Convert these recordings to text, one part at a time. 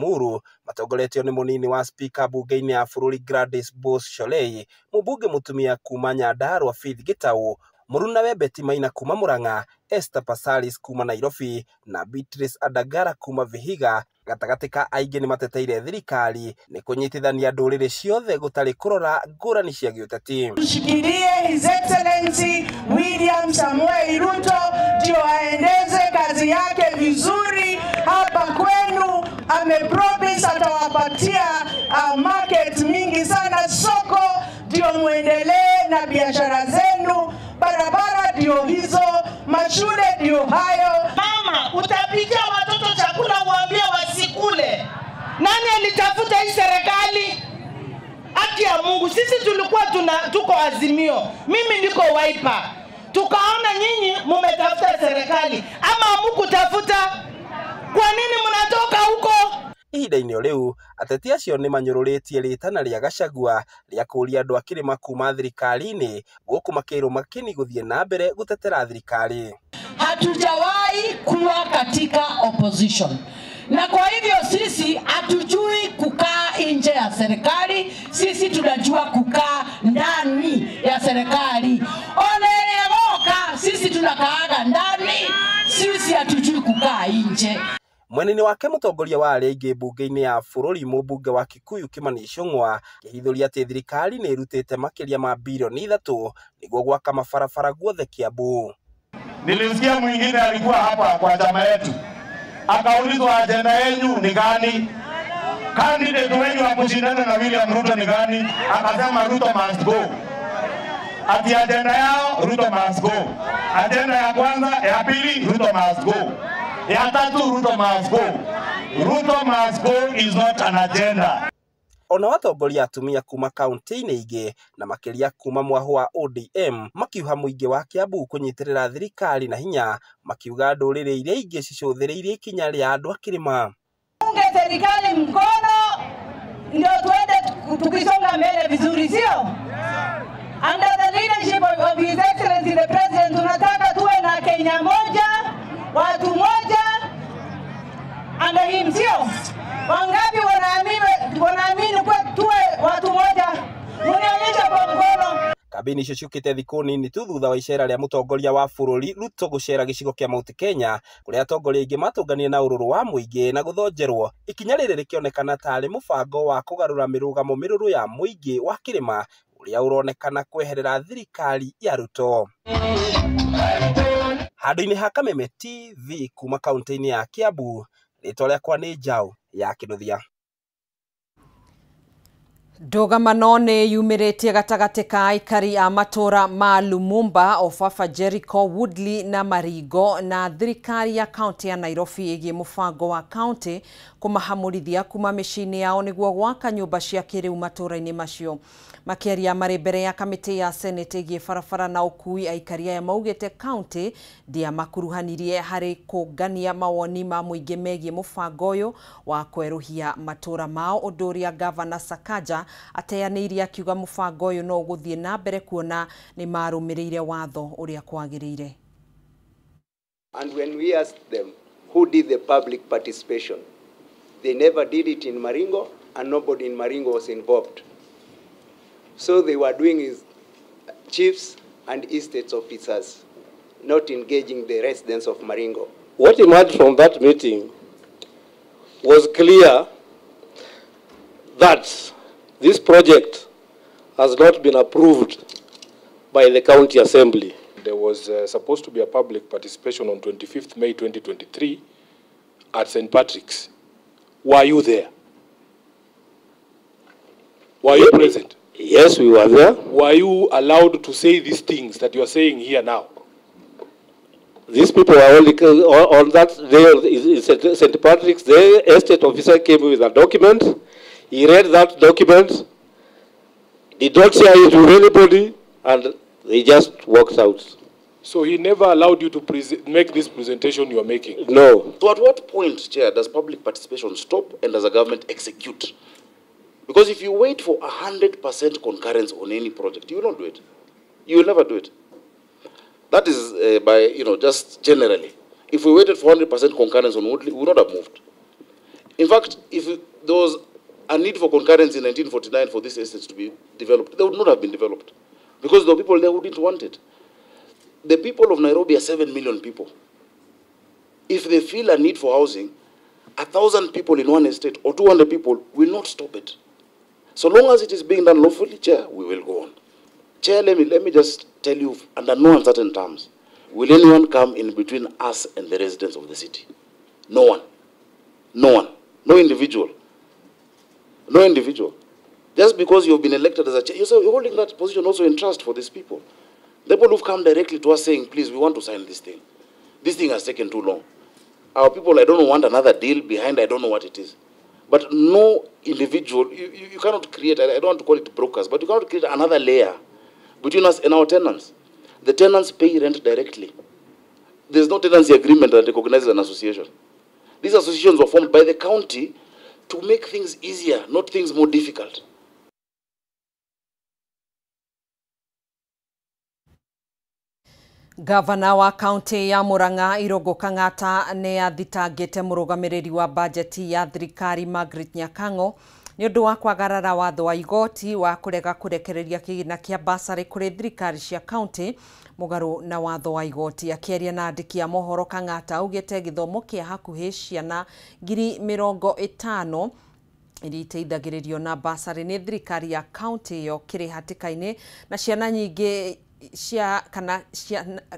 Limuru matongoretio nĩ mũnini wa spika bunge-inĩ ya bũrũri Gladys Boss Shollei, mũmbunge mũtumia kuma Nyandarua Faith Gitau, mũrunawe Betty Maina kuma Murang'a, Esther Passaris kuma Nairobi na Beatrice Adagara kuma Vihiga. Gatagatĩ ka aingĩ nĩ mateteire thirikari nĩ kũnyitithania ndũrĩrĩ ciothe gũtarĩ kũrora ngũrani cia gĩũteti. Tushikilie His Excellency William Samoei Ruto ndio aendeze kazi yake vizuri hapa kwenu. Amepromise atawapatia market mingi sana, soko ndio muendelee na biashara zenu, barabara ndio hizo, mashule ndio hayo. Mama, utapikia watoto chakula uambie wasikule. Nani alitafuta hii serikali? Haki ya Mungu, sisi tulikuwa tuko Azimio, mimi niko Wiper. Tukaona nyinyi mumetafuta serikali ama hamukutafuta? Kwa nini mnatoka huko? Ihinda-inĩ o rĩu ateti acio nĩ manyũrũrĩtie rĩtana rĩa Gachagua rĩa kũũria andũ a kĩrĩma kuma thirikari-inĩ gũkũ makĩrwo makĩni gũthiĩ na mbere gũtetera thirikari. Hatujawahi kuwa katika opposition, na kwa hivyo sisi hatujui kukaa nje ya serikali, sisi tunajua kukaa ndani ya serikali. Onelegoka, sisi tunakaaga ndani, sisi hatujui kukaa nje. Mwena-inĩ wake mũtongoria wa arĩa aingĩ mbunge-inĩ ya bũrũri mũmbunge wa Kikuyu Kimani Ichung'wa akĩhithũria atĩ thirikari nĩ ĩrutĩte makĩria ma bilioni 3 nĩguo gwaka mabarabara guothe Kiambu. Nilisikia mwingine alikuwa hapa kwa chama yetu akaulizwa agenda yenu ni gani, candidate wenu wa kushindana na William Ruto ni gani? Akasema Ruto must go. Ati agenda yao Ruto must go. Agenda ya kwanza, ya pili Ruto must go. Ya tatu Ruto must go. Ruto must go is not an agenda. Ona watongoria atumia kuma kaunti-inĩ ingĩ na makĩria kuma mwahũ wa ODM makiuha mũingĩ wa Kiambu kũnyitĩrĩra thirikari na hinya, makiuga ndũrĩrĩ iria ingĩ cicũthĩrĩirie ikinya rĩa andũ a kĩrĩma. Unge serikali mkono ndio tuende tukisonga mbele vizuri, sio? Under the leadership of His Excellency the President, tunataka tuwe na Kenya moja, watu moja under him, sio? Wangapi wanaamini kwa tuwe watu moja? Mnionyeshe kwa mkono. Kambĩini icio ciũkĩte thikũ nini tu thutha wa icera rĩa mũtongoria wa bũrũri Ruto gũcera gĩcigo kĩa Mount Kenya kũrĩa atongoria aingĩ matũnganire na ũrũrũ wa mũingĩ na gũthonjerwo. Ikinya rĩrĩ rĩkĩonekana tarĩ mũbango wa kũgarũra mĩrũgamo mĩrũrũ ya mũingĩ wa kĩrĩma ũrĩa ũronekana kweherera thirikari ya Ruto. Handũ-inĩ ha Kameme TV kuma kaunti-inĩ ya Kiambu, rĩtwa rĩakwa nĩ Njaũ ya Kĩnuthia. Ndũgamano nĩ yumĩrĩtie gatagatĩ ka aikari a matũra ma Lumumba, Ofafa, Jericho, Woodley na Marigo na thirikari ya kaunti ya Nairobi ĩgiĩ mũbango wa kaunti kũmahamũrithia kuma mĩciĩ-inĩ yao nĩguo gwaka nyũmba cia kĩrĩu matũra-inĩ macio. Makĩaria marĩ mbere ya kamĩtĩ ya Senate ĩgiĩ barabara na ũkui, aikari aya maugĩte kaunti ndĩamakuruhanirie harĩ kũngania mawoni ma mũingĩ megiĩ mũbango ũyũ wa kwerũhia matũra mao, ũndũ ũrĩa Gavana Sakaja ateanĩirie akiuga mũbango ũyũ no ũgũthiĩ na mbere kuona nĩ marũmĩrĩire watho ũrĩa kwagĩrĩire. And when we asked them who did the public participation, they never did it in Maringo, and nobody in Maringo was involved. So they were doing is chiefs and estates officers, not engaging the residents of Maringo. What emerged from that meeting was clear that this project has not been approved by the county assembly. There was supposed to be a public participation on 25th May 2023 at St. Patrick's. Were you there? Were you present? Yes, we were there. Were you allowed to say these things that you are saying here now? These people were only on that day, St. Patrick's Day, estate officer came with a document. He read that document, did not share it with anybody, and they just walked out. So he never allowed you to make this presentation you are making? No. So at what point, Chair, does public participation stop and does the government execute? Because if you wait for 100% concurrence on any project, you will not do it. You will never do it. That is by, you know, just generally. If we waited for 100% concurrence on Woodley, we would not have moved. In fact, if there was a need for concurrence in 1949 for these estates to be developed, they would not have been developed because the people there wouldn't want it. The people of Nairobi are 7 million people. If they feel a need for housing, 1,000 people in one estate or 200 people will not stop it. So long as it is being done lawfully, Chair, we will go on. Chair, let me just tell you, under no uncertain terms, will anyone come in between us and the residents of the city? No one. No one. No individual. No individual. Just because you've been elected as a chair, you're holding that position also in trust for these people. The people who've come directly to us saying, please, we want to sign this thing. This thing has taken too long. Our people, I don't want another deal behind, I don't know what it is. But no individual, you cannot create, I don't want to call it brokers, but you cannot create another layer between us and our tenants. The tenants pay rent directly. There's no tenancy agreement that recognizes an association. These associations were formed by the county to make things easier, not things more difficult. Gavana wa kaunti ya Murang'a Irũngũ Kang'ata nĩ athitangĩte mũrũgamĩrĩri wa bajeti ya thirikari Margaret Nyakang'o nĩ ũndũ wa kwagarara watho wa igoti wa kũrega kũrekereria kĩgĩna kĩa basarĩ kũrĩ thirikari cia kaunti mũgarũ na watho wa igoti. Akĩaria na andĩki a mohoro, Kang'ata augĩte gĩthomo kĩa hakuhĩ ciana 50,000 iria iteithagĩrĩrio na basarĩ nĩ thirikari ya kaunti ĩyo kĩrĩ hatĩka-inĩ na ciana nyingĩ cia kana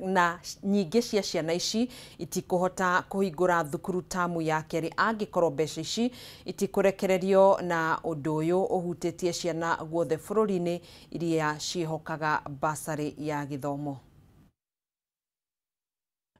na nyingĩ cia ciana ici itikũhota kũhingũra thukuru tamu ya kerĩ angĩkorwo mbeca ici itikũrekererio, na ũndũ ũyũ ũhutĩtie ciana guothe bũrũri-inĩ iria ciĩhokaga basarĩ ya gĩthomo.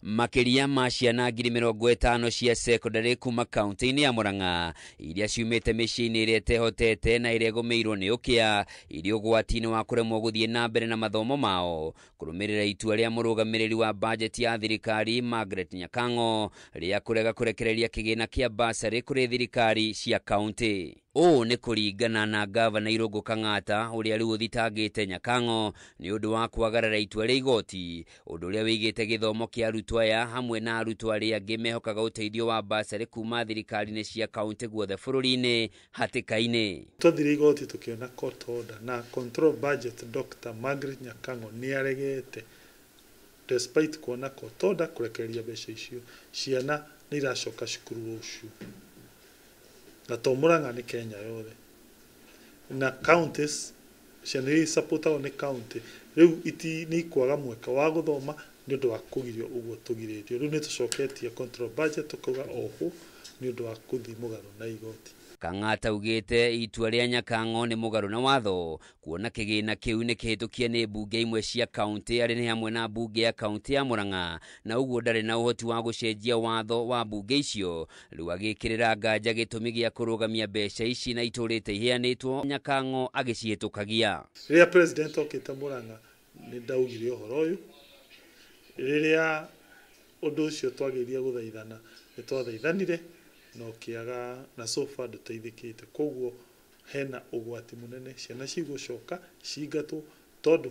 Makĩria ma ciana 50,000 cia secondary kuma kaunti-inĩ ya Murang'a iria ciumĩte mĩciĩ-inĩ ĩrĩa ĩtehotete na ĩrĩa ĩgũmĩirwo nĩ ũkĩa irĩ ũgwati-inĩ wa kũremwo gũthiĩ na mbere na mathomo mao kũrũmĩrĩra itua rĩa mũrũgamĩrĩri wa bajeti ya thirikari Margaret Nyakang'o rĩa kũrega kũrekereria kĩgĩna kĩa basarĩ kũrĩ thirikari cia kaunti. Ũũ nĩ kũringana na gavana Irũngũ Kang'ata ũrĩa rĩu ũthitangĩte Nyakang'o nĩ ũndũ wa kwagarara itua rĩa igoti, ũndũ ũrĩa wĩigĩte gĩthomo kĩa arutwo aya hamwe na arutwo arĩa angĩ mehokaga ũteithio wa basarĩ kuma thirikari-inĩ cia kaunti guothe bũrũri-inĩ hatĩka-inĩ. Twathire igoti tũkĩona court order na control budget Dr. Margaret Nyakang'o nĩ aregete despite kuona court order kũrekereria mbeca icio. Ciana nĩ iracoka cukuru rũciũ, na to Murang'a nĩ Kenya yothe na counties ciana iria icapotagwo nĩ county rĩu nĩ ikwaga mweke wa gũthoma nĩ ũndũ wa kũgirio ũguo tũgirĩtio. Rĩu nĩ tũcoketie control budget tũkauga oho nĩ ũndũ wa kũthiĩ mũgarũ na igoti. Kang'ata augĩte itua rĩa Nyakang'o nĩ mũgarũ na watho kuona kĩgĩna kĩu nĩ kĩhĩtũkie nĩ mbunge imwe cia kaunti arĩ nĩ hamwe na mbunge ya kaunti ya Murang'a, na ũguo ndarĩ na ũhoti wa gũcenjia watho wa mbunge icio. Rĩu agĩkĩrĩra nganja gĩtũmi gĩa kũrũgamia mbeca ici na itũrĩte iheanĩtwo Nyakang'o agĩcihĩtũkagia. Rĩrĩa president okĩte Murang'a nĩ ndaugire ũhoro ũyũ, rĩrĩa ũndũ ũcio twagĩrĩire gũthaithana nĩ twathaithanire na ũkĩaga, na so far ndũteithĩkĩte. Koguo hena ũgwati mũnene ciana cigũcoka cingatwo tondũ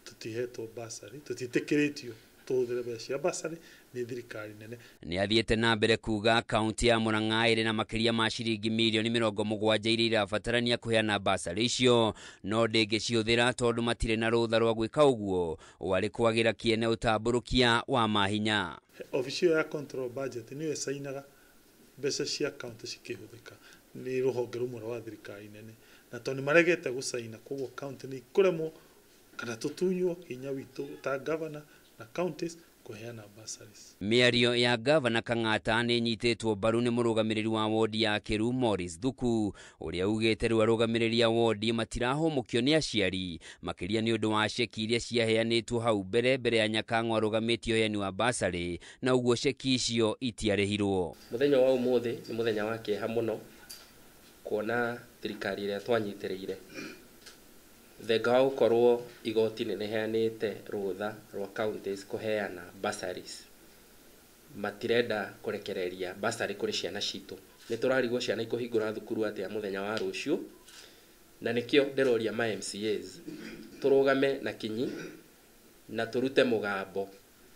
tũtihetwo basarĩ, tũtiĩtĩkĩrĩtio tũhũthĩre mbeca cia basarĩ nĩ thirikari nene. Nĩ athiĩte na mbere kuga kaunti ya Murang'a ĩrĩ na makĩria ma ciringi mirioni 70 iria irabatarania kũheana basarĩ icio, no ndĩngĩcihũthĩra tondũ matirĩ na rũtha rwa gwĩka ũguo, warĩ kwagĩra kĩene ũtambũrũkia wa mahinya. Obici ĩyo ya control budget nĩyo ĩcainaga mbeca cia kaunti cikĩhũthĩka nĩ rũhonge rũmwe rwa thirikari nene, na tondũ nĩ maregete gũcaina koguo kaunti nĩ ikũremwo kana tũtunywo hinya witũ ta governor na counties kũheana bursaries. Mĩario ya gavana Kang'ata nĩ ĩnyitĩtwo mbaru nĩ mũrũgamĩrĩri wa wodi ya Kĩru Morris Thuku ũrĩa ugĩte rĩu arũgamĩrĩri a wodi matirahũmũkio nĩ aciari makĩria nĩ ũndũ wa ceki iria ciaheanĩtwo hau mbere ya Nyakang'o arũgamĩtie ũheani wa basarĩ, na ũguo ceki icio itiarĩhirwo. Mũthenya wa ũmũthĩ nĩ mũthenya wa kĩeha mũno kuona thirikari ĩrĩa twanyitĩrĩire thenga wa gũkorwo igoti nĩ rĩheanĩte rũtha rwa counties kũheana bursaries, matirenda kũrekereria bursary kũrĩ ciana citũ. Nĩ tũrarigwo ciana ikũhingũra thukuru atĩa mũthenya wa rũciũ, na nĩkĩo ndĩroria ma MCAs tũrũgame na kinyi na tũrute mũgambo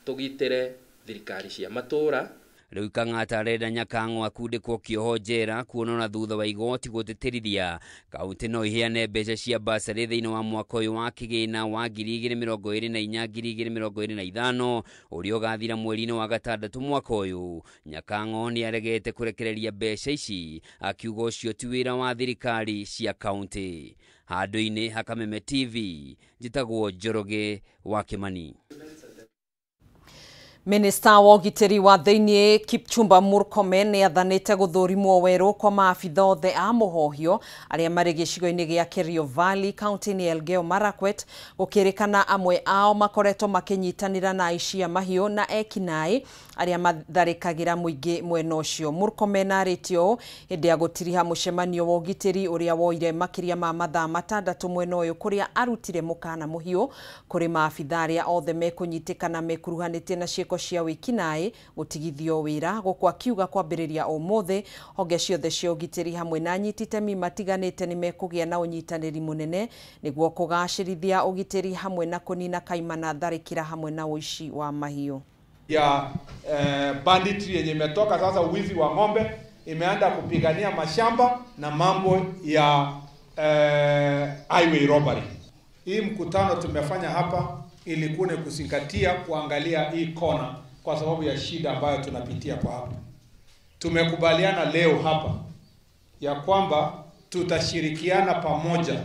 tũgitĩre thirikari cia matũra. Rĩu Kang'ata arenda Nyakang'o akundĩkwo kĩoho njera kuona ona thutha wa igoti gũtĩtĩrithia kaunti no iheane mbeca cia basarĩ thĩinĩ wa mwaka ũyũ wa kĩgĩna wa 2024 2025 ũrĩa ũgathira mweri-inĩ wa gatandatũ mwaka ũyũ. Nyakang'o nĩ aregete kũrekereria mbeca ici akiuga ũcio ti wĩra wa thirikari cia kaunti. Handũ-inĩ ha Kameme TV, njĩtagwo Njoroge wa Kĩmani. Minista wa ũgitĩri wa thĩinĩ Kipchumba Murkomen nĩ athanĩte gũthũrimwo werũ kwa maabitha othe a mũhohio arĩa marĩ gĩcigo-inĩ gĩa Kerio Valley kaunti-inĩ ya Elgeyo Marakwet, gũkĩrĩkana amwe ao makoretwo makĩnyitanĩra na aici a mahiũ na ekinaĩ arĩa matharĩkagĩra mũingĩ mwena ũcio. Murkomen arĩtie ũũ hĩndĩ ya gũtiriha mũcemanio wa ũgitĩri ũrĩa woire makĩria ma mathaa 6 mwena ũyũ, kũrĩa arutire mũkana mũhiũ kũrĩ maabitha arĩa othe mekũnyitĩkana mekuruhanĩtie na ciĩko cia wĩkinaĩ gũtigithio wĩra, gũkũ akiuga kwambĩrĩria ũmũthĩ honge ciothe cia ũgitĩri hamwe na anyiti itemi matiganĩte nĩ mekũgĩa na ũnyitanĩri mũnene nĩguo kũgacĩrithia ũgitĩri hamwe na kũnina kaimana, tharĩkĩra hamwe na ũici wa mahiũ. Ya banditry yenye imetoka sasa, uwizi wa ng'ombe imeanza kupigania mashamba na mambo ya highway robbery. Hii mkutano tumefanya hapa ilikuwa ni kuzingatia kuangalia hii kona kwa sababu ya shida ambayo tunapitia kwa hapa. Tumekubaliana leo hapa ya kwamba tutashirikiana pamoja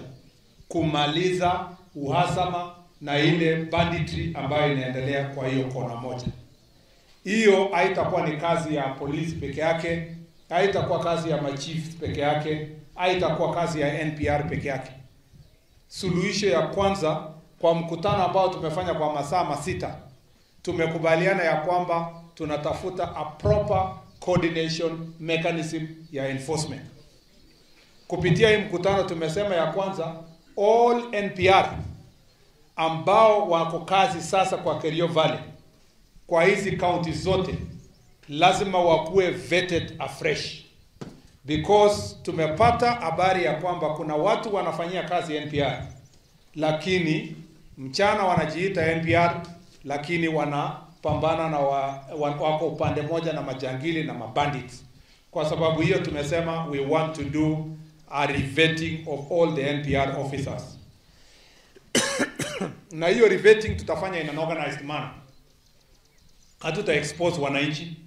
kumaliza uhasama na ile banditry ambayo inaendelea kwa hiyo kona moja. Hiyo haitakuwa ni kazi ya polisi peke yake, haitakuwa kazi ya machiefs peke yake, haitakuwa kazi ya NPR peke yake. Suluhisho ya kwanza kwa mkutano ambao tumefanya kwa masaa 6, tumekubaliana ya kwamba tunatafuta a proper coordination mechanism ya enforcement. Kupitia hii mkutano tumesema ya kwanza, all NPR ambao wako kazi sasa kwa Kerio Valley, kwa hizi county zote, lazima wakuwe vetted afresh. Because tumepata habari ya kwamba kuna watu wanafanyia kazi NPR, lakini mchana wanajiita NPR, lakini wanapambana na wako upande moja na majangili na mabandits. Kwa sababu hiyo tumesema we want to do a revetting of all the NPR officers. Na hiyo revetting tutafanya in an organized manner. Hatuta expose wananchi.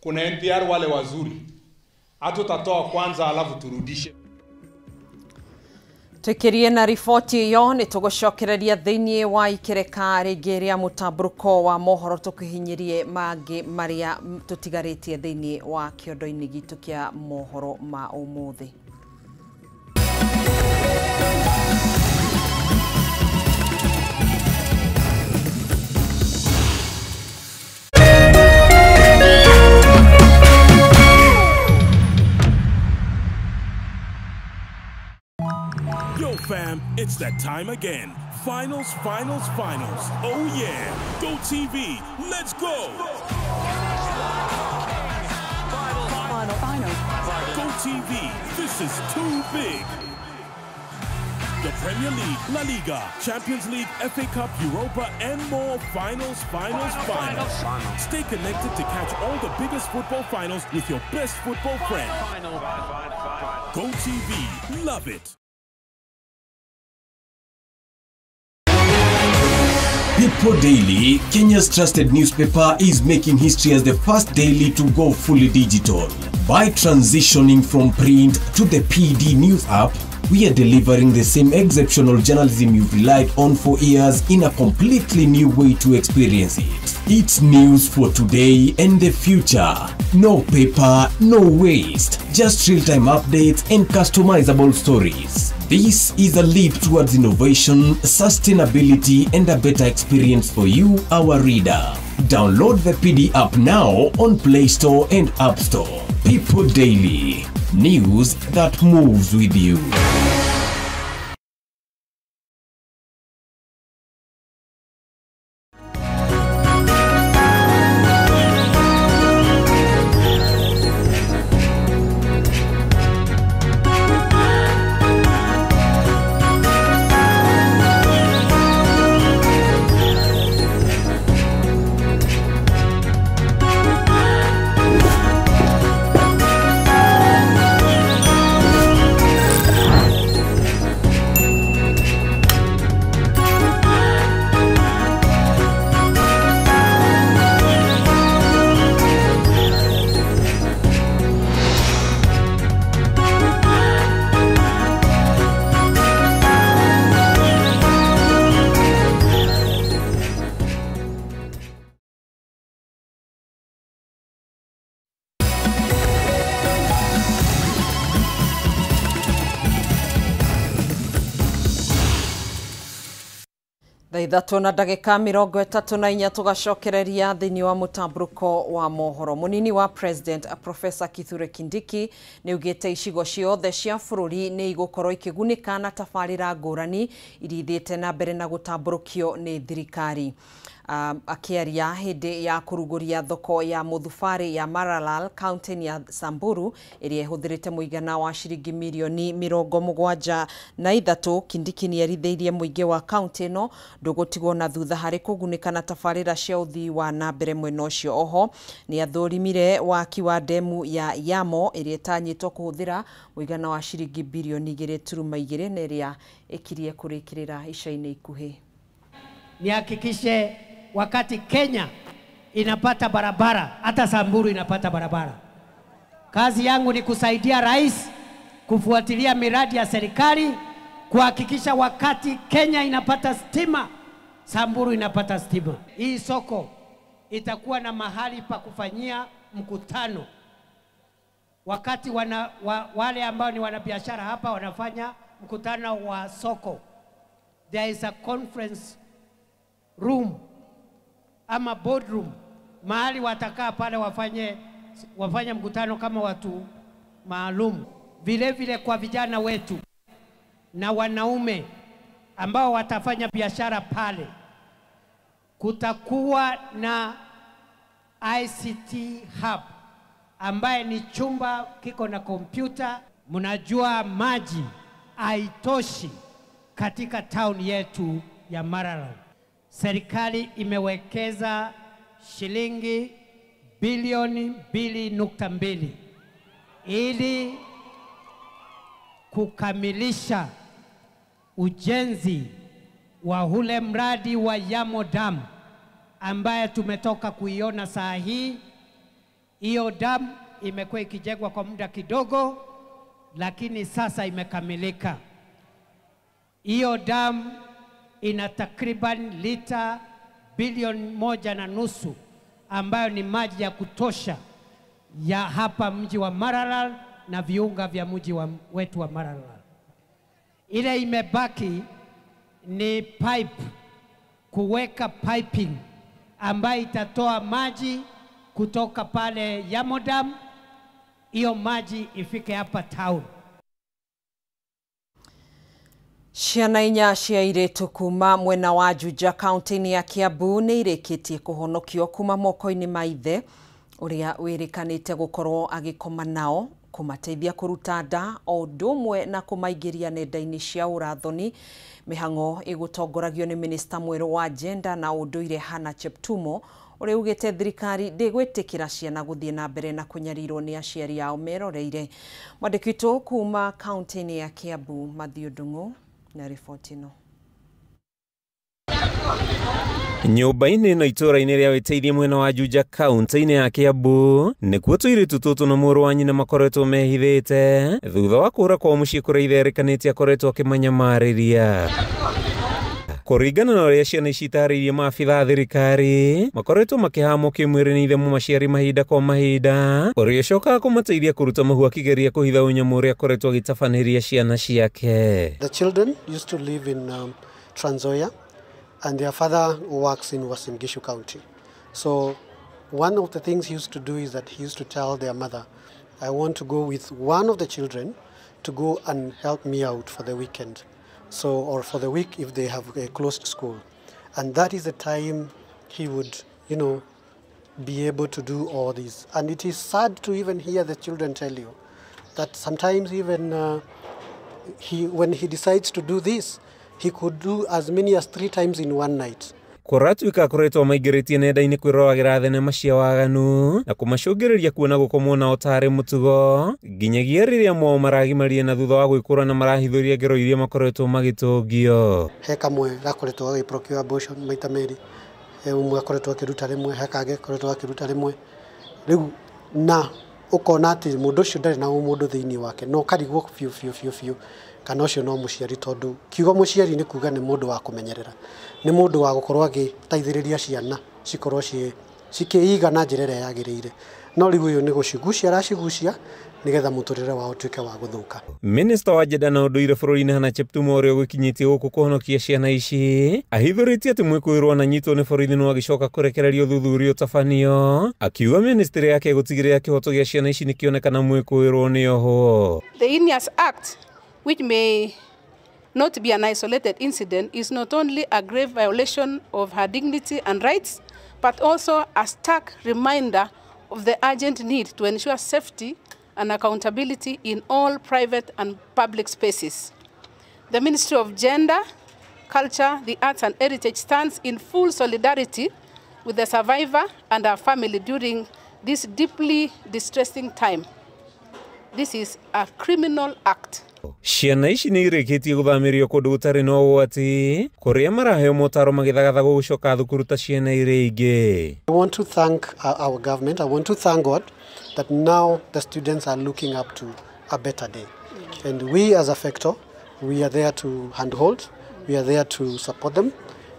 Kuna NPR wale wazuri. Hatutatoa kwanza alafu turudishe. Tukirie na riboti iyo ni tugucokereria thiini wa ikereka ringi ria mutamburuko wa mohoro tukihinyirie mangi maria tutigarĩtie thiini wa kiondo-inĩ gitu kia mohoro ma umuthi. Yo fam, it's that time again. Finals, finals, finals. Oh yeah. Go TV, let's go. Final, final, final. Go TV, this is too big. The Premier League, La Liga, Champions League, FA Cup, Europa, and more. Finals, finals, finals. Finals. Stay connected to catch all the biggest football finals with your best football friend. Go TV, love it. People Daily, Kenya's trusted newspaper, is making history as the first daily to go fully digital. By transitioning from print to the PD News app, we are delivering the same exceptional journalism you've relied on for years in a completely new way to experience it. It's news for today and the future. No paper, no waste, just real-time updates and customizable stories. This is a leap towards innovation, sustainability, and a better experience for you, our reader. Download the PD app now on Play Store and App Store. People Daily, news that moves with you. 3:34 tugacokereria thiini wa mutamburuko wa mohoro. Munini wa President Professor Kithure Kindiki ni ugite icigo ciothe cia bururi ni igukorwo ikigunika na tabarira ngurani iria na mbere na gutamburukio ni thirikari. Akiaria hindi ya kuruguria thoko ya muthubari ya Maralal kaunti ya Samburu iria ihuthirite muigana wa ciringi mirioni 73, Kindiki ni eritheirie muingi wa kaunti ino ndugutigwo na thutha hari kugunika na tabarira cia uthii wa na mbere mwena ucio. Oho ni athurimire waki wa demu ya Yamo iria itanyitwo kuhuthira muigana wa ciringi bilioni 2.2 na iria ikirie kurikirira ica-inĩ ikuhĩ. Nihakikishe wakati Kenya inapata barabara, hata Samburu inapata barabara. Kazi yangu ni kusaidia rais kufuatilia miradi ya serikali, kuhakikisha wakati Kenya inapata stima, Samburu inapata stima. Hii soko itakuwa na mahali pa kufanyia mkutano. Wakati wale ambao ni wanabiashara hapa wanafanya mkutano wa soko, there is a conference room ama boardroom, mahali watakaa pale wafanye mkutano kama watu maalum. Vile vile kwa vijana wetu na wanaume ambao watafanya biashara pale, kutakuwa na ICT hub ambaye ni chumba kiko na kompyuta. Mnajua maji haitoshi katika town yetu ya Maralal. Serikali imewekeza shilingi bilioni 2.2 ili kukamilisha ujenzi wa ule mradi wa Yamo Dam ambaye tumetoka kuiona saa hii. Hiyo dam imekuwa ikijengwa kwa muda kidogo, lakini sasa imekamilika. Hiyo dam ina takriban lita bilioni 1.5 ambayo ni maji ya kutosha ya hapa mji wa Maralal na viunga vya mji wetu wa Maralal. Ile imebaki ni pipe, kuweka piping ambayo itatoa maji kutoka pale Yamo Dam, hiyo maji ifike hapa town. Ciana inya cia airĩtu kuma mwena wa Juja kaunti-inĩ ya Kiambu nĩ irĩkĩtie kũhonokio kuma moko-inĩ ma ithe ũrĩa wĩrĩkanĩte gũkorwo agĩkoma nao, kũmateithia kũruta nda o ũndũ ũmwe na kũmaingĩria nenda-inĩ cia ũrathoni. Mĩhang'o ĩgũtongoragio nĩ minista mwerũ wa gender na ũndũire Hannah Cheptumo ũrĩa ugĩte thirikari ndĩgwĩtĩkĩra ciana gũthiĩ na mbere na kũnyarirwo nĩ aciari ao meroreire. Mwandĩki witũ kuma kaunti-inĩ ya Kiambu Matthew Ndung'u na riboti ĩno. Nyũmba-inĩ ĩno itũũra-inĩ rĩa wĩteithie mwena wa Juja kaunti-inĩ ya Kiambu nĩkuo tũirĩtu tũtũ na mũrũ wa nyina makoretwo mehithĩte thutha wa kũũra kwao mũciĩ kũrĩa ithe erĩkanĩte akoretwo akĩmanyamarĩria. Kũringana na ũrĩa ciana ici itarĩirie maabitha a thirikari makoretwo makĩhamwo kĩmwĩrĩ nĩ ithe mũmaciari mahinda kwa mahinda, ũrĩa ũcokaga kũmateithia kũruta mahu akĩgeria kũhitha ũnyamũ ũrĩa akoretwo agĩtabanĩria ciana ciake. The children used to live in Trans Nzoia and their father works in Uasin Gishu County. So one of the things he used to do is that he used to tell their mother, I want to go with one of the children to go and help me out for the weekend. So, or for the week if they have a closed school. And that is the time he would, you know, be able to do all this. And it is sad to even hear the children tell you that sometimes even when he decides to do this, he could do as many as 3 times in one night. Kũratuĩka akoretwo maingĩrĩtie nenda-inĩ kwĩroragĩra thenema cia waganu na kũmacũngĩrĩria kuona gũkomwo nao tarĩ mũtugo nginyagia rĩrĩa mwao maragimarie na thutha wa gwĩkũra na marahithũria ngero iria makoretwo magĩtũngio. He kamwe gakoretwo gagĩ-procure abortion maita merĩ, he ũmwe akoretwo akĩruta rĩmwe, he kangĩ akoretwo akĩruta rĩmwe. Rĩu na ũkona atĩ mũndũ ũcio ndarĩ na ũmũndũ thĩinĩ wake, no ũkarigwo biũ biũ biũ biũ kana ũcio no mũciari, tondũ kiugo mũciari nĩ kuga nĩ mũndũ wa kũmenyerera, nĩ mũndũ wa gũkorwo agĩteithĩrĩria ciana cikorwo cikĩiga na njĩra ĩrĩa yagĩrĩire. No rĩu ũyũ nĩ gũcigucia aracigucia Nĩgetha mũtũrĩre wao ũtuĩke wa gũthũka. Minista wa Jenda na ũndũire bũrũri-inĩ Hannah Cheptumo ũrĩa ũgĩkinyĩtie gũkũ kũhonokia ciana ici ahithũrĩtie atĩ mwĩkũĩrwo ananyitwo nĩ borithi no agĩcoka kũrekererio ũthuthuria ũtabanio, akiuga ministry yake gũtigĩrĩra kĩhoto gĩa ciana ici nĩkĩonekana mwĩkũĩrwo nĩ ohwo. The heinous act, which may not be an isolated incident, is not only a grave violation of her dignity and rights, but also a stark reminder of the urgent need to ensure safety and accountability in all private and public spaces. The Ministry of Gender, Culture, the Arts and Heritage stands in full solidarity with the survivor and her family during this deeply distressing time. This is a criminal act. Ciana ici nĩ irĩkĩtie gũthamĩrio kũndũ gũtarĩ na ũgwati kũrĩa maraheo motaro magĩthagathaga gũcoka thukuru ta ciana iria ingĩ. I want to thank our government. I want to thank God that now the students are looking up to a better day. And we as Affecto, we are there to handhold, we are there to support them,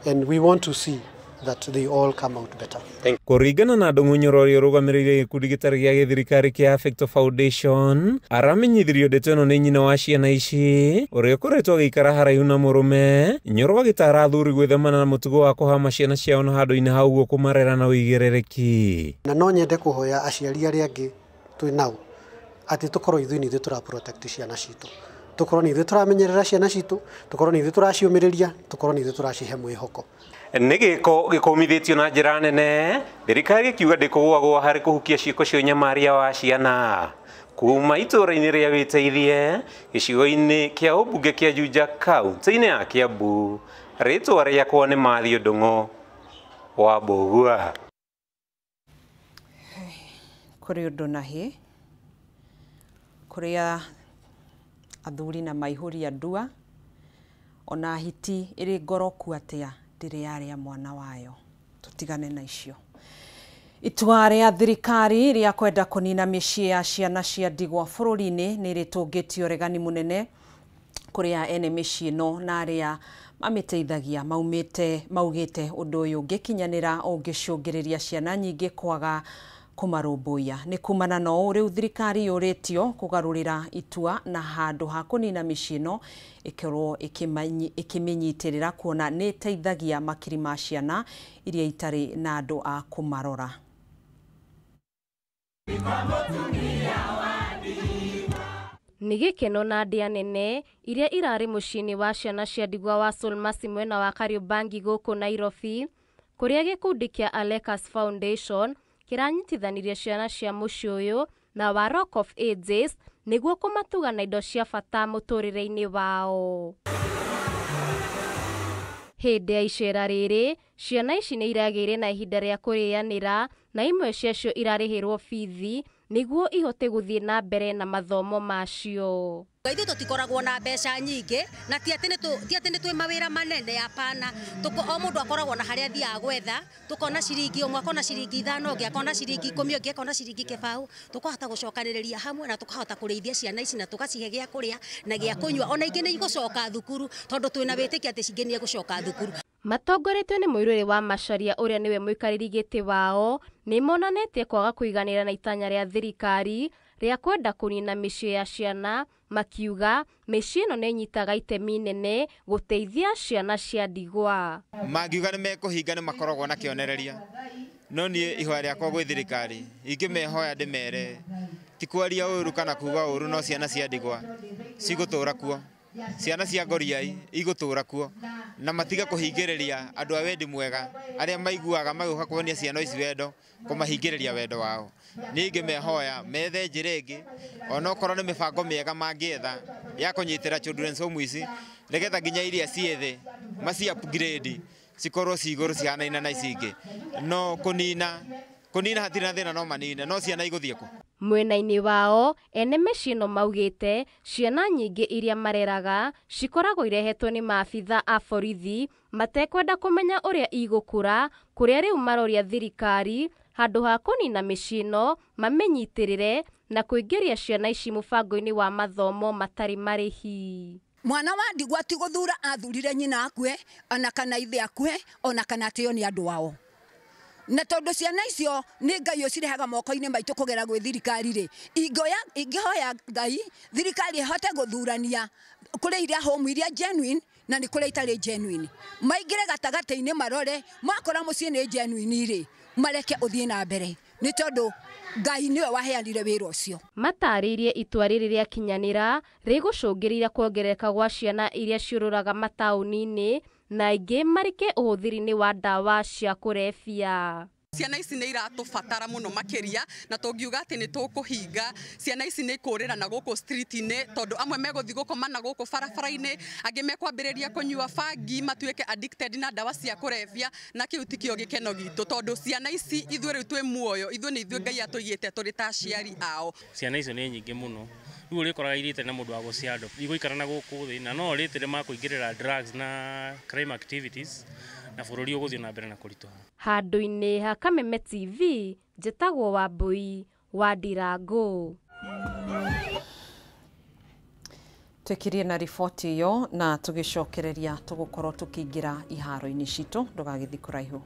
and we want to see that they all come out better. Kũringana na Ndung'u Nyoro ũrĩa ũrũgamĩrĩire gĩkundi gĩtarĩ gĩa gĩthirikari kĩa Affecto Foundation, aramenyithirio ndeto ĩno nĩ nyina wa ciana ici ũrĩa ũkoretwo agĩikara haraihu na mũrũme. Nyoro agĩtara athuri gwĩthemana na mũtugo wa kũhama ciana ciao na handũ-inĩ ha ũguo kũmarera na ũigĩrĩrĩki. Na no nyende kũhoya aciari arĩa angĩ twĩ nao atĩ tũkorwo ithuĩ nĩ ithuĩ tũra protect ciana citũ, tũkorwo nĩ ithuĩ tũramenyerera ciana citũ, tũkorwo nĩ ithuĩ tũraciũmĩrĩria, tũkorwo nĩ ithuĩ tũracihe mwĩhoko. Nĩ gĩko gĩkũmithĩtio na njĩra nene, thirikari ĩkiuga ndĩkũgũagũa harĩ kũhukia ciĩko cia ũnyamaria wa ciana. Kuma itũũra-inĩ rĩa Wĩteithie, gĩcigo-inĩ kĩa ũmbunge kĩa Juja kaunti-inĩ ya Kiambu, rĩtwa rĩakwa nĩ Matthew Ndung'u wa Mbũgua. Kũrĩ ũndũ na hĩ kũrĩa athuri na maihũria ndua ona hiti ĩrĩ ngoroku atĩa ndĩrĩ yarĩa mwana wayo. Tũtigane na icio. Itua rĩa thirikari rĩa kwenda kũnina mĩciĩ ya ciana cia ndigwa bũrũri-inĩ nĩ rĩtũngĩtie ũregani mũnene kũrĩa ene mĩciĩ ĩno na arĩa mamĩteithagia maugĩte ũndũ ũyũ ũngĩkinyanĩra ũngĩcũngĩrĩria ciana nyingĩ kwaga kũmarũmbũiya. Nĩ kumana na ũũ rĩu thirikari yũrĩtio kũgarũrĩra itua na handũ ha kũnina mĩciĩ ĩno ĩkorwo ĩkĩmĩnyitĩrĩra kuona nĩ ĩteithagia makiri ma ciana iria itarĩ na andũ a kũmarora. Nĩ gĩkeno na ndĩa nene iria irarĩ mũciĩ-inĩ wa ciana cia ndigwa wa Solmasi mwena wa Kariobangi gũkũ Nairobi, kũrĩa gĩkundi kĩa Alekas Foundation kĩranyitithanirie ciana cia mũciĩ ũyũ na wa Rock of Ages nĩguo kũmatuga na indo cia bata mũtũrĩre-inĩ wao. Hĩndĩ ya icera rĩrĩ, ciana ici nĩ iragĩire na ihinda rĩa kũrĩanĩra na imwe ciacio irarĩhĩrwo bithi nĩguo ihote gũthiĩ na mbere na mathomo macio. Ithuĩ tũtikoragwo na mbeca nyingĩ na ti atĩ nĩ twĩ mawĩra manene, hapana. O mũndũ akoragwo na harĩa athiaga gwetha, tũkona ciringi ũmwe, akona ciringi 5, ũngĩ akona ciringi 10, ũngĩ akona ciringi 0. Tũkahota gũcokanĩrĩria hamwe na tũkahota kũrĩithia ciana ici na tũgacihe gĩa kũrĩa na gĩa kũnyua. Ona ingĩ nĩ igũcoka thukuru tondũ twĩna wĩtĩkio atĩ cingĩ nĩ igũcoka thukuru. Matongoretio nĩ mũirũrĩ wa Macharia ũrĩa nĩwe mũikarĩri gĩtĩ wao, nĩ monanĩtie kwaga kũiganĩra na itanya rĩa thirikari rĩa kwenda kũnina mĩciĩ ya ciana, makiuga mĩciĩ ĩno nĩ ĩnyitaga itemi inene gũteithia ciana cia ndigwa. Mangiuga nĩ mekũhinga nĩ makoragwo na kĩonereria, no niĩ ihoya rĩakwa gwĩ thirikari ingĩmehoya ndĩmere ti kwaria ũru kana kuga ũru, no ciana cia ndigwa cigũtũra kuo, ciana cia ngoriai igũtũra kuo, na matiga kũhingĩrĩria andũ a wendi mwega arĩa maiguaga magĩũka kuonia ciana ici wendo, kũmahingĩrĩria wendo wao. Niĩ ingĩmehoya methe njĩra ĩngĩ, onokorwo nĩ mĩbango mĩega mangĩetha ya kũnyitĩra children's home ici, nĩgetha nginya iria ciĩ thĩ maci upgrade cikorwo ci igũrũ cihanaine na ici ingĩ. No kũnina hatirĩ na thĩna, no manine, no ciana igũthiĩ kũ? Mwena-inĩ wao, ene mĩciĩ ĩno maugĩte ciana nyingĩ iria mareraga cikoragwo irehetwo nĩ maabitha a borithi matekwenda kũmenya ũrĩa igũkũra, kũrĩa rĩu maroria thirikari handũ ha kũnina mĩciĩ ĩno mamĩnyitĩrĩre na kũingĩria ciana ici mũbango-inĩ wa mathomo matarĩ marĩhi. Mwana wa ndigwa ti gũthura athurire nyina akue, ona kana ithe akue, ona kana ateo nĩ andũ ao. Na tondu ciana icio nĩ Ngai ũcirehaga moko-inĩ maitũ kũgera gwĩ thirikari rĩ, ingĩhoya Ngai thirikari ĩhote gũthurania kũrĩ iria home iria genuine na nĩ kũrĩa itarĩ genuine. Maingĩre gatagatĩ-inĩ marore, makora mũciĩ nĩ genuine rĩ, mareke ũthiĩ na mbere nĩ tondũ Ngai nĩwe waheanire wĩra ũcio. Matarĩirie itua rĩrĩ rĩakinyanĩra rĩgũcũngĩrĩria kuongerereka gwa ciana iria ciũrũraga mataũni-inĩ na aingĩ marike ũhũthĩri-inĩ wa ndawa cia kũrebia. Ciana ici nĩ iratũbatara mũno makĩria, na tũngiuga atĩ nĩ tũkũhinga ciana ici nĩ kũrĩra na gũkũ street-inĩ, tondũ amwe megũthiĩ gũkoma na gũkũ barabara-inĩ, angĩ mekwambĩrĩria kũnyua bangi matuĩke addicted na ndawa cia kũrebia, na kĩu tikĩo gĩkeno gitũ, tondũ ciana ici ithuĩ rĩu twĩ muoyo, ithuĩ nĩ ithuĩ Ngai atũigĩte tũrĩ ta aciari ao. Ciana icio nĩ nyingĩ mũno, rĩu ũrĩkoraga irĩte na mũndũ wa gũciandũ igũikara na gũkũ thĩ, na no rĩtĩre makũingĩrĩra drugs na crime activities, na bũrũri ũgũthiĩ na mbere na kũritũha. Handũ-inĩ ha Kameme TV, njĩtagwo Wambui wa Ndirango. Twekirie na riboti ĩyo na tũgĩcokereria tũgũkorwo tũkĩingĩra iharo-inĩ citũ, ndũgagĩthiĩ kũraihu.